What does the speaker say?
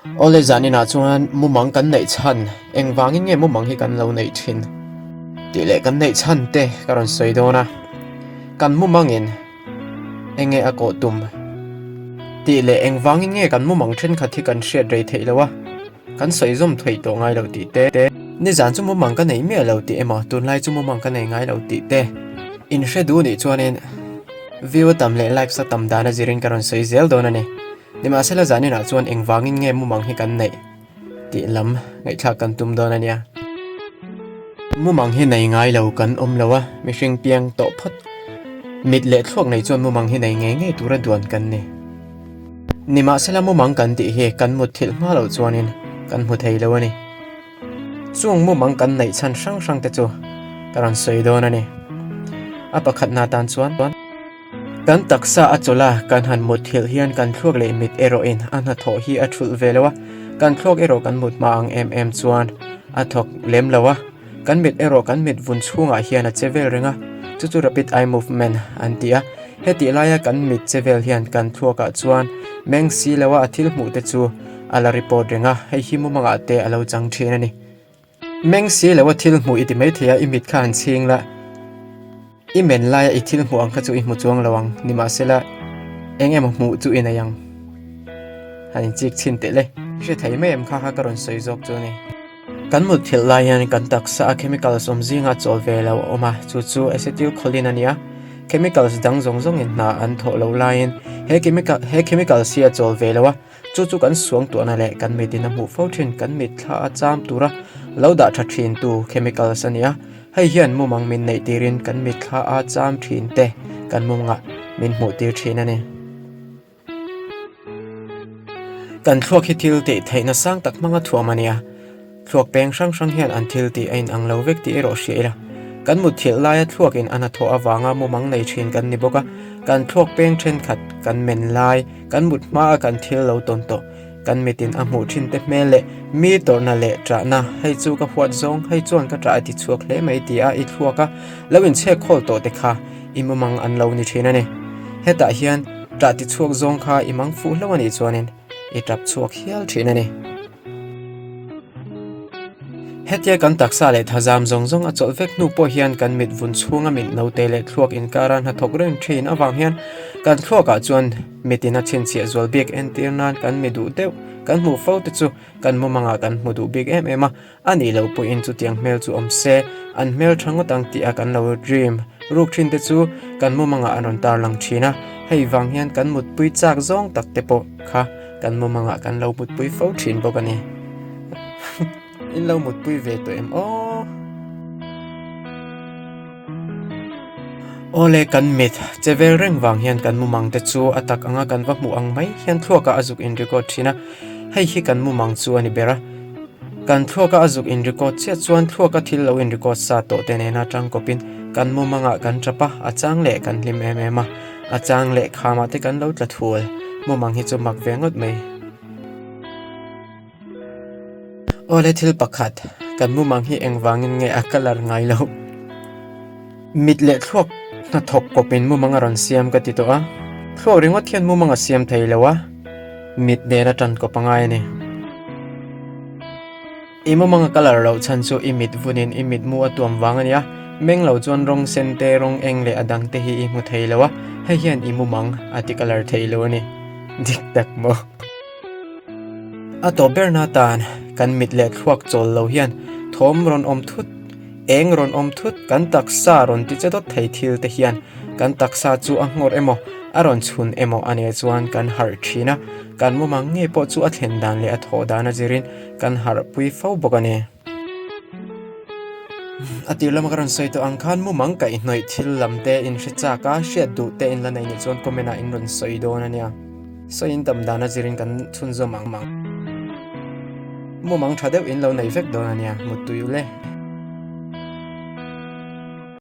Awle zaninah chuan mumang kan neih chhan, engvangin nge mumang hi kan lo neih thin tih leh kan neih chhan te ka rawn sawi dawn a, kan mumangin enge a kawh tum tih leh engvangin nge kan mumang thenkhat hi kan hriat rei theih loh a, kan sawi zawm theih tawh ngai lo tih te. Nizan chu mumang ka nei miah lo tih emaw tunlai chu mumang ka nei ngai lo tih te inhre duh nih chuanin view a tam leh likes a tam dan a zirin ka rawn sawi zel dawn a ni. Nimahsela zaninah chuan engvangin nge mumang hi kan neih tih lam ngaihthlak kan tum dawn a nia. Mumang hi nei ngai lo kan awm lo a, mihring piang tawh phawt. Mit leh thluak nei chuan mumang hi nei ngei ngei tura duan kan ni. Nimahsela mumang kan tih hi kan mut thilh hma loh chuanin kan hmu thei lo a ni. Chung mumang kan neih chhan hrang hrang te chu ka rawn sawi dawn a ni. A pakhatna tan chuan. Kan taksa a chawlh a, kan han mut thilh hian kan thluak leh mit erawhin a hnathawh hi a thulh ve lo a, kan thluak erawh kan mut hma ang em em chuan a thawk lem lo a, kan mit erawh kan mit vun chhungah hian a che vel reng a, chu chu rapid eye movement an ti a, hetih laia kan mit che vel hian kan thluakah chuan meng si lo a a thil hmuh te chu a la report reng a, hei hi mumangah te a lo chang thin a ni. Meng si lo a thil hmuh i ti maithei a, i mit kha han chhing la. I men laia i thil hmuh ang kha chu i hmu chuang lo ang, nimahsela eng emaw hmuh chu i nei ang. Han inchik chhin teh le. I hre thei mai em kha kha ka rawn sawi zawk chu a ni. Kan mut thilh lai hian kan taksa a chemicals awm zinga chawl ve lo a awm a, chu chu acetylcholine a ni a. Chemicals dang zawng zawngin hna an thawh loh laiin he chemical he chemicals hi a chawl ve lo a, Chu chu kan suangtuahna leh kan mitin a hmuh fo thin, kan mitthla a cham tura lo dah tha thin tu chemicals a ni a. Hei hian mumang min neih tirin kan mitthla a cham thin te kan mumangah min hmuh tir thin a ni. Kan thluak hi thil tih theihna sang tak hmanga thuam a ni a. Thluak peng hrang hrang hian an thil tih a inang lo vek tih erawh hria ila. Kan mutthilh laia thluakin a hnathawh avanga mumang nei thin kan ni bawk a, kan thluak peng thenkhat kan men lai, kan mut hmaa kan thil lo tawn tawh, kan mitin a hmuh thin te hmel leh mi tawrhna leh ṭahna, hei chu ka huat zawng, hei chuan ka ṭah a ti chhuak hle mai ti a i thluak a lo inchhek khawl tawh te kha i mumang an lo ni thin a ni. Hetah hian ṭah ti chhuak zawng kha i mang fuh hlauh a nih chuanin i ṭap chhuak hial thin a ni. Hetia kan taksa leh thazam zawng zawng a chawlh vek hnu pawh hian kan mit vun chhunga mit note leh thluak inkara hnathawk reng thin avang hian kan thluakah chuan mitin a chhinchhiah zual bik entir nan kan mi duh deuh kan hmuh fo te chu kan mumangah kan hmu duh bik em em a, a nih loh pawhin chutiang hmel chu awm se an hmel tha ngawt ang tih a kan lo dream ruk thin te chu kan mumangah an rawn tarlang thin a, hei vang hian kan mutpui chak zawng tak te pawh kha Kan mumangah kan lo mutpui fo thin bawk a ni. In lo mutpui ve tawh em aw? Awle kan mit che vel reng vang hian kan mumang te chu a tak anga kan va hmuh ang mai hian thluakah a zuk in record thin a, hei hi kan mumang chu a ni ber a. Kan thluaka a zuk in record chiah chuan thluaka thil lo in record sa tawh te nena tangkawpin kan mumangah kan tap a, a chang leh kan hlim em em a. A chang leh khamah te kan lo tla thul, mumang hi chu mak ve ngawt mai. Awle thil pakhat, kan mumang hi engvangin nge a colour ngai lo. Mit leh thluak hnathawk kawpin mumang a rawn siam ka ti tawh a, thluak ringawt hian mumang a siam thei lo a, mit nen a tan kawp a ngai a ni. I mumanga colour loh chhan chu i mit vunin i mitmu a tuam vang a nia, meng lo chuan rawng sen te, rawng eng leh a dang te hi i hmu thei lo a, hei hian i mumang a ti colour thei lo a ni. Dik tak maw? A tawp berna tan kan mit leh thluak chawl lo hian thawm rawn awm thut, eng rawn awm thut, kan taksa rawn ti che dawt thei thil te hian kan taksa chu a nghawr emaw, a rawn chhun emaw a nih chuan kan harh thin a, kan mumang ngei pawh chu a thlen dan leh a thawh dan a zirin Kan harhpui fo bawk a ni. A tir lama ka rawn sawi tawh ang khan mumang kaihhnawih thil lam te in hre chak a, hriat duh te in la nei nih chuan comment ah in rawn sawi dawn a nia. Sawi in tam dan a zirin kan chhunzawm ang. Mumang tha deuh in lo nei vek dawn a nia, muttui ule.